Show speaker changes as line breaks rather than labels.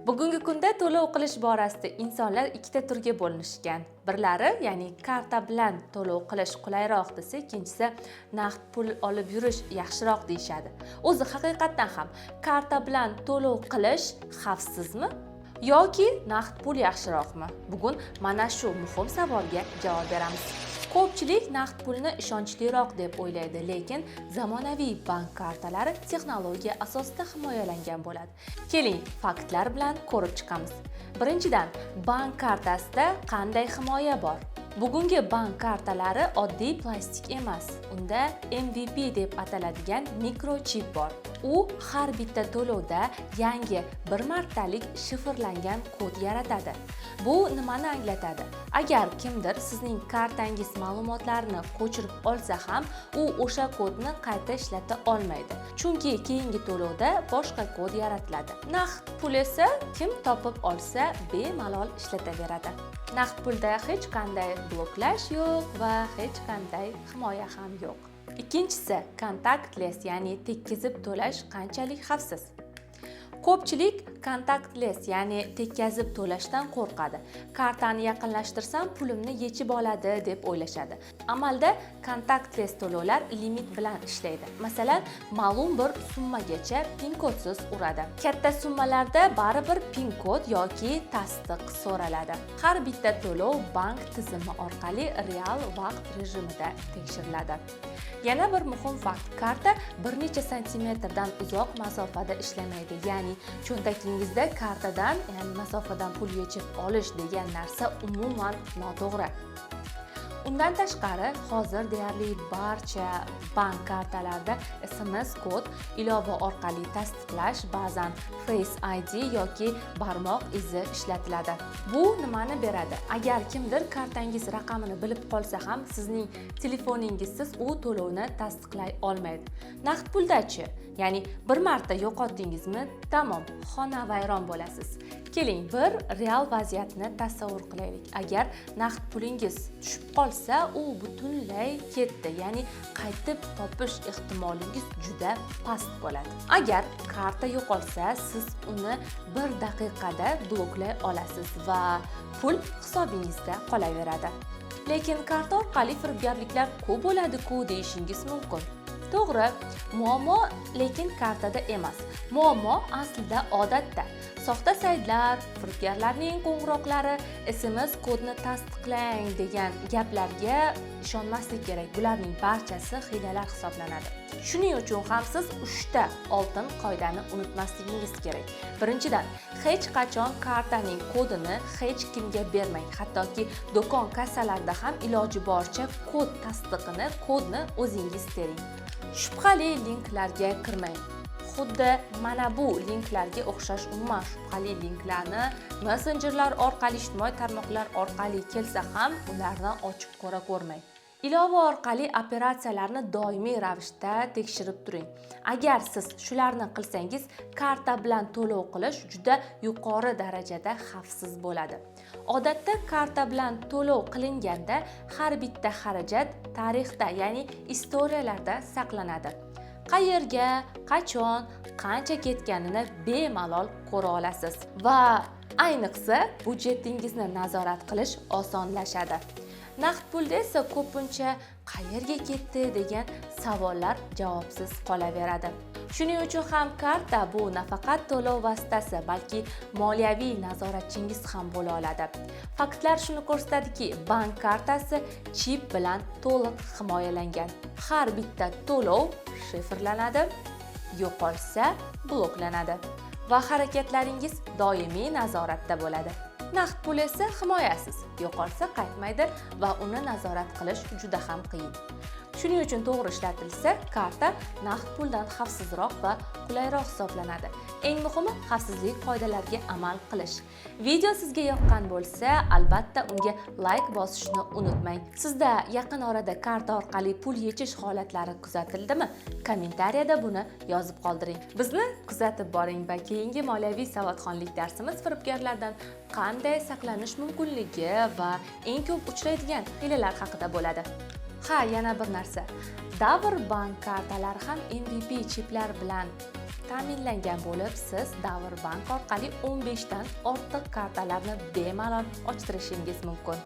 Bugungi kunda to'lov qilish borasida insonlar ikkita turga bo'linishgan. Birlari, ya'ni karta bilan to'lov qilish qulayroq desa, ikkinchisi naqd pul olib yurish yaxshiroq deyishadi. O'zi haqiqatdan ham karta bilan to'lov qilish xavfsizmi yoki naqd pul yaxshiroqmi? Bugun mana shu muhim savolga javob beramiz. Ko'pchilik naqd pulni ishonchliroq deb o'ylaydi, lekin zamonaviy bank kartalari texnologiya asosida himoyalangan bo'ladi. Keling, faktlar bilan ko'rib chiqamiz. Birinchidan, bank kartasida qanday himoya bor? Bugungi bank kartalari oddiy plastik emas. Unda MVP deb ataladigan mikrochip bor. U har bitta to'lovda yangi, bir martalik shifrlangan kod yaratadi. Bu nimani anglatadi? Agar kimdir sizning kartangiz ma'lumotlarini ko'chirib olsa ham, u o'sha kodni qayta ishlata olmaydi, chunki keyingi to'lovda boshqa kod yaratiladi. Naqd pul esa kim topib olsa, bemalol ishlataveradi. Naqd pulda hech qanday bloklash yo'q va hech qanday himoya ham yo'q. Ikkinchisi, contactless, ya'ni tekkizib to'lash qanchalik xavfsiz? Ko'pchilik contactless, ya'ni tekkazib to'lashdan qo'rqadi. Kartani yaqinlashtirsam, pulimni yechib oladi deb o'ylashadi. Amalda contactless to'lovlar limit bilan ishlaydi. Masalan, ma'lum bir summagacha pin kodsiz uradi. Katta summalarda baribir pin kod yoki tasdiq so'raladi. Har bitta to'lov bank tizimi orqali real vaqt rejimida tekshiriladi. Yana bir muhim fakt: karta bir necha santimetrdan uzoq masofada ishlamaydi, ya'ni cho'ntakingizda kartadan, ya'ni masofadan pul yechib olish degan narsa umuman noto'g'ri. Undan tashqari, hozir deyarli barcha bank kartalarida SMS kod, ilova orqali tasdiqlash, ba'zan Face ID yoki barmoq izi ishlatiladi. Bu nimani beradi? Agar kimdir kartangiz raqamini bilib qolsa ham, sizning telefoningizsiz u to'lovni tasdiqlay olmaydi. Naqd puldachi? Ya'ni bir marta yo'qotdingizmi, tamom, xonavayron bo'lasiz. Keling, bir real vaziyatni tasavvur qilaylik. Agar naqd pulingiz tushib qolsa, u butunlay ketdi, ya'ni qaytib topish ehtimolingiz juda past bo'ladi. Agar karta yo'qolsa, siz uni bir daqiqada bloklay olasiz va pul hisobingizda qolaveradi. Lekin karta orqali firibgarliklar ko'p bo'ladi-ku, deyishingiz mumkin. To'g'ri, muammo lekin kartada emas. Muammo aslida odatda. Soxta saytlar, firibgarlarning qo'ng'iroqlari, SMS kodni tasdiqlang degan gaplarga ishonmaslik kerak. Bularning barchasi hiylalar hisoblanadi. Shuning uchun ham siz uchta oltin qoidani unutmasligingiz kerak. Birinchidan, hech qachon kartaning kodini hech kimga bermang. Hattoki do'kon kassalarida ham iloji boricha kod tasdiqini, kodni o'zingiz tering. Shubhali linklarga kirmang. Xuddi mana bu linklarga o'xshash umuman shubhali linklarni messenjerlar orqali, ijtimoiy tarmoqlar orqali kelsa ham, ularni ochib ko'ra ko'rmang. Ilova orqali operatsiyalarni doimiy ravishda tekshirib turing. Agar siz shularni qilsangiz, karta bilan to'lov qilish juda yuqori darajada xavfsiz bo'ladi. Odatda karta bilan to'lov qilinganda har bitta xarajat tarixda, ya'ni история larda saqlanadi. Qayerga, qachon, qancha ketganini bemalol ko'ra olasiz va ayniqsa budjetingizni nazorat qilish osonlashadi. Naqd pulda esa ko'pincha qayerga ketdi degan savollar javobsiz qolaveradi. Shuning uchun ham karta bu nafaqat to'lov vositasi, balki moliyaviy nazoratchingiz ham bo'la oladi. Faktlar shuni ko'rsatadiki, bank kartasi chip bilan to'liq himoyalangan. Har bitta to'lov shifrlanadi, yo'qolsa, bloklanadi va harakatlaringiz doimiy nazoratda bo'ladi. Naqd pul esa himoyasiz, yo'qolsa, qaytmaydi va uni nazorat qilish juda ham qiyin. Shuning uchun to'g'ri ishlatilsa, karta naqd puldan xavfsizroq va qulayroq hisoblanadi. Eng muhimi, xavfsizlik qoidalariga amal qilish. Video sizga yoqqan bo'lsa, albatta unga layk bosishni unutmang. Sizda yaqin orada karta orqali pul yechish holatlari kuzatildimi? Kommentariyada buni yozib qoldiring. Bizni kuzatib boring va keyingi moliyaviy savodxonlik darsimiz firibgarlardan qanday saqlanish mumkinligi va eng ko'p uchraydigan hiylalar haqida bo'ladi. Ha, yana bir narsa. Davr bank kartalari ham MVP chiplar bilan ta'minlangan bo'lib, siz Davr bank orqali 15 dan ortiq kartalarni bemalol ochtirishingiz mumkin.